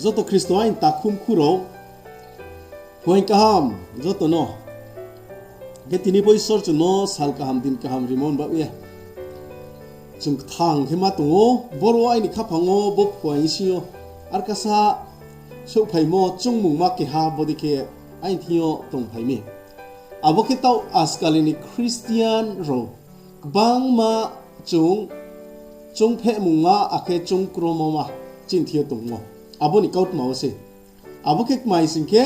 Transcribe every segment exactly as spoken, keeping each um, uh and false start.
Joto Khristo aini takhumkhu rao, phuaing kaham joto no. Khe tini pho Isor chung no sal kaham, din kaham rimo ni baoh ye chung kthang khe ma tong ou. Boro aini khaphang wo bo phuaing sing yo arkasa souhphaimo choungmungma keha bodei khe aini thing yo tongphai mi. Abo khe taoh askali ni Christian rao gbangma chung, choungphehmungma akhe choungkromoma chini thing yo tongmo. Abo ni kautma wo se. Abo khe kmai sing khe,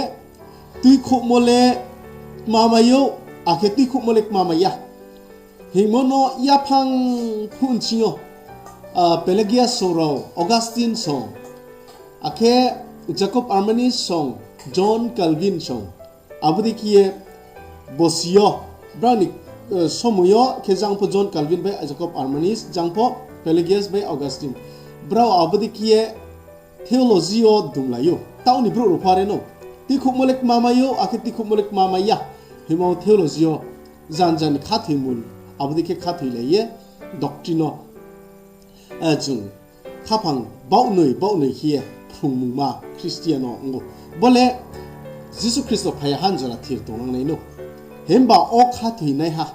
tuikhouhmo le kma mai ou, akhe tuikhouhmo le kma mai ya hingmo no yaphang phuh sing yo, Pelagius song rao, Augustine song, akhe Jacob Arminius song, John Calvin song, abo dei khe ye bosi yo, brao ni somoi yo khe jang pho John Calvin bai Jacob Arminius, jang pho Pelagius bai Augustine. Brao abo dei khe ye theology yo dumlai ou. Taoh ni brouh rao pho are no, tuikhouhmo le kma mai ou, akhe tuikhouhmo le kma mai ya hingmo theology yo janja ni khathoimung, abo dei khe khathoilai ye doctrine no chung khaphang baohnoi baohnoi khe ye phrungmungma Christian no ong ou. Bo le Jisu Khristo phai ya ha ni jora thir tongnangnai no. Himba o khathoinaiha,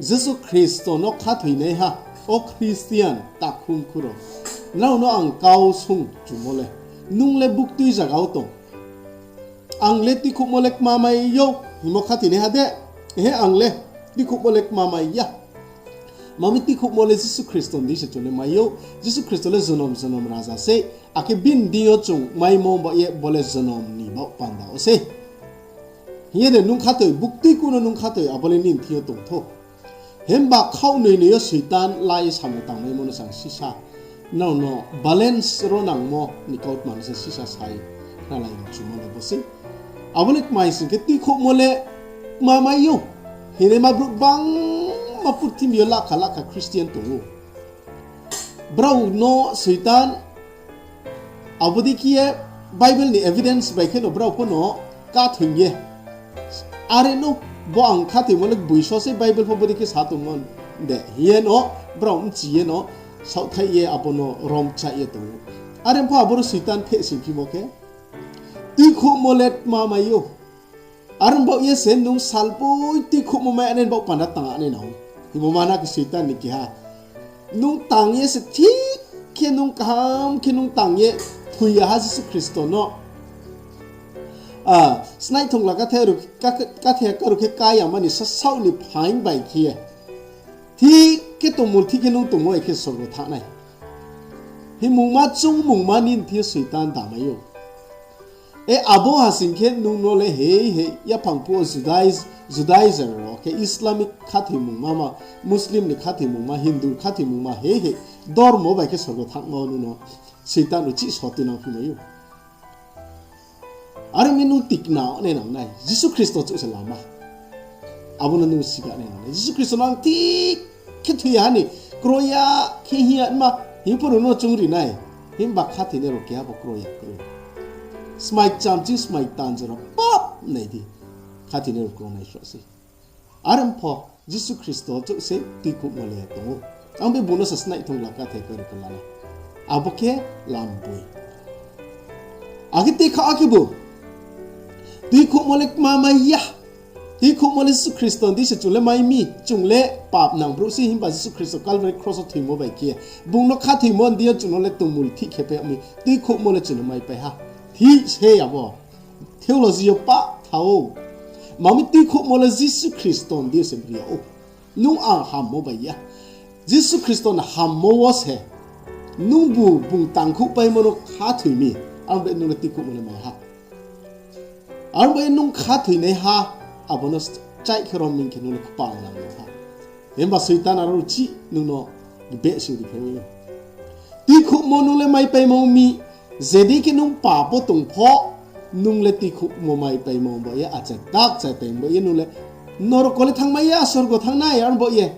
Jisu Khristo no khathoinaiha, o Christian takhumkhu rao, nrao no ang kau sung chumo le, nung le buktui zaga wo tong, ang le tuikhouhmo le kma mai ou hingmo khathoinaiha de? He, ang le tuikhouhmo le kma mai ya. Mami tuikhouhmo le Jisu Khristo ni deing se chung le mai ou. Jisu Khristo le jonom jonom raja sei, akhe bini deing yo chung maimo baoh ye bo le jonom ni baoh panda wo sei. Hing ye de nung khathoi, buktui kuno nung khathoi, abo le nini thing yo tong thou. Himba khaoh noi noi yo Soitan la ye samung tangmaimo no sang sisa, nrao no balance ro nangmo ni kautma no se sisa sai khnalai chumo no bo sei. Abo le kmai sing khe tuikhouhmo le kma mai ou hingnaima brouh gbangma purthimbi yo lakha lakha Christian tong ou. Brao no Soitan abo dei khe ye Bible ni evidence bai khe no brao pho no khathoi ye, are no, bo ang khathoimo le boi so se, Bible pho bodei khe sa tongmo de hing ye no brao bchi ye no saohthaih ye abo no rom chaih ye tong ou. Are pho aboro Soitan pheh singphimo khe, tuikhouhmo le kma mai ou. Are baoh ye se nung salpoi tuikhouhmo mai nai baoh panda tang nai nang ou. Hingmo mana khe Soitan ni keha. Nung tang ye se thik khe nung kaham khe nung tang ye thoi ya ha Jisu Khristo no, snaihthongla kathe, kathe karuh khe ká yama ni sasaoh ni phaing bai khe ye thik khe tongmung thik khe nung tongmo bai khe sorgo thanng nai hingmungma choungmungma nini thing yo Soitan damai ou. E, abo ha sing khe nung no le hei hei yaphang phuh wo Judaiz-, Judaizer rao khe Islamic khathoimungma, Muslim ni khathoimungma, Hindu khathoimungma hei hei dormo bai khe sorgo thanngma wo nung no Soitan uchih so tuinang phi mai ou. Are mi nung tikna nai nang nai, Jisu Khristo chouh se lama. Abo no nung siga nai nang nai. Jisu Khristo no ang thik khe thoi ya ha ni, kroi ya khe hing ya ma, hing pho nung no choungri nai. Himba khathoinai rao keha pho kroi ya kroi. Smai kcham ching smai tanjora pap nai di. Khathoinai rao kroi nai sroh sei. Are pho Jisu Khristo chouh se tuikhouhmo le tong ou. Ang be bung no sa snaihthongla kathe karuh khe la nai. Abo khe lamboi. Akhe tikha akhe bo tuikhouhmo le kma mai ya. Tuikhouhmo le Jisu Khristo ni deing se chung le mai mi, chung le papnang brouh sei, himba Jisu Khristo Calvary cross wo thoimo bai khe bung no khathoimo ni deing yo chung no le tongmung thik khe pai mi, tuikhouhmo le chung no maipai ha. Thik se abo theology yo pah tha ou. Mami tuikhouhmo le Jisu Khristo ni deing se bri ya ou. Nung ang hammo bai ya. Jisu Khristo ni hammo wo se nungbu bung tangkhouhpaimo no khathoi mi, are bai nung le tuikhouhmo le mai ha. Are bai nung khathoinaiha, abo no chaih khe rom mi khe nung le kpal nang ha. Himba Soitan aro uchih nung no behsing ri phai ou. Tuikhouhmo nung le maipaimo mi, je dei khe nung pap wo tong pho, nung le tuikhouhmo maipaimo baoh ye, achai tak chai paimo baoh ye nung le norok wo le thanngmai ya, sorgo thanng nai, are baoh ye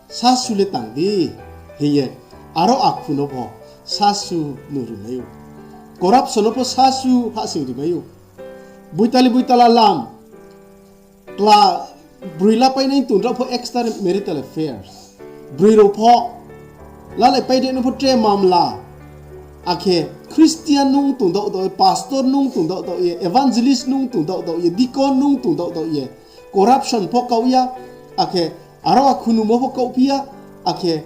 sasu le tang di, hing ye, aro akhu no pho sasu no rimai ou. Corruption no pho sasu hahsoing rimai ou. Boitali boitala lam, kla broi lapainai tong rao pho extramarital affairs. Broi rao pho lalaipai de no pho tre mamla. Akhe Christian nung tongdaodaoh ye, pastor nung tongdaodaoh ye, evangelist nung tongdaodaoh ye, deacon nung tongdaodaoh ye, corruption pho kaoh ya, akhe aro akhunumo pho kaohphi ya, akhe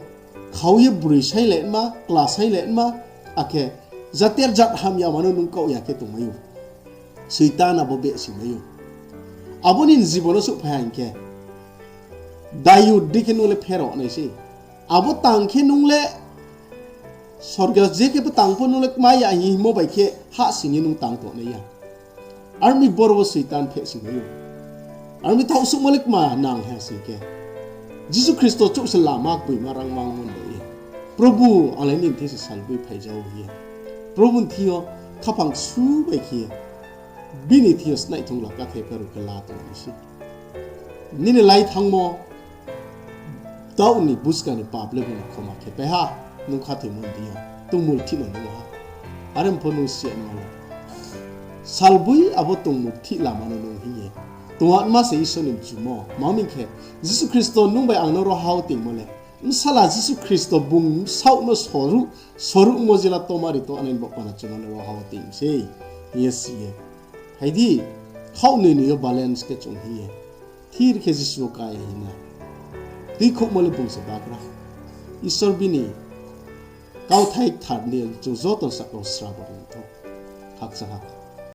khau ye broi sainglai ma, kla sainglai ma, akhe jater jat hamyama no nung kaoh ya khe tongmai ou. Soitan abo behsingmai ou. Abo nini jibon no souhphai ha hing khe, dayud dei khe nung le pherao nai se. Abo tang khe nung le sorgo je khe bo tang pho nung le kmai ya hing hingmo bai khe hahsoing ye nung tang tongnai ya. Aro mi boro wo Soitan phehsingmai ou. Aro mi thaohsuhmo le kma nang ha sing khe, Jisu Khristo chouh se lama gboima rangmangmo ni baoh ye, Probhu, ang le nini thing se salboi phaijao hing ye, Probhu ni thing yo khaphang su bai khe ye, bini thing yo snaihthung la kathai pherao khe la tong nai se. Nini lai thanngmo, taoh ni buskang ni pap le bung no khoma khe pai ha, nung khathoimo ni deing yo tongmulthih no nung ha. Are pho nung si ya nma le, salboi abo tongmulthih lama no nung hing ye tong atma se Isor ni mchumo. Tma hing khe, Jisu Khristo nung bai ang no roha wo tingmo le, Bsala Jisu Khristo bung bsaoh no soruh, soruhmo jela tomari tongnai ni baoh panda chung no le roha wo ting sei, hing ye si ye. Phai di, khaoh noi noi yo balance khe chung hing ye, thir khe Jisu wo ka ye hing na. Tuikhouhmo le bung se bagra. Isor bini kauthai kthar ni chung joto ni sahka wo srabo ri thou. Khakchang ha.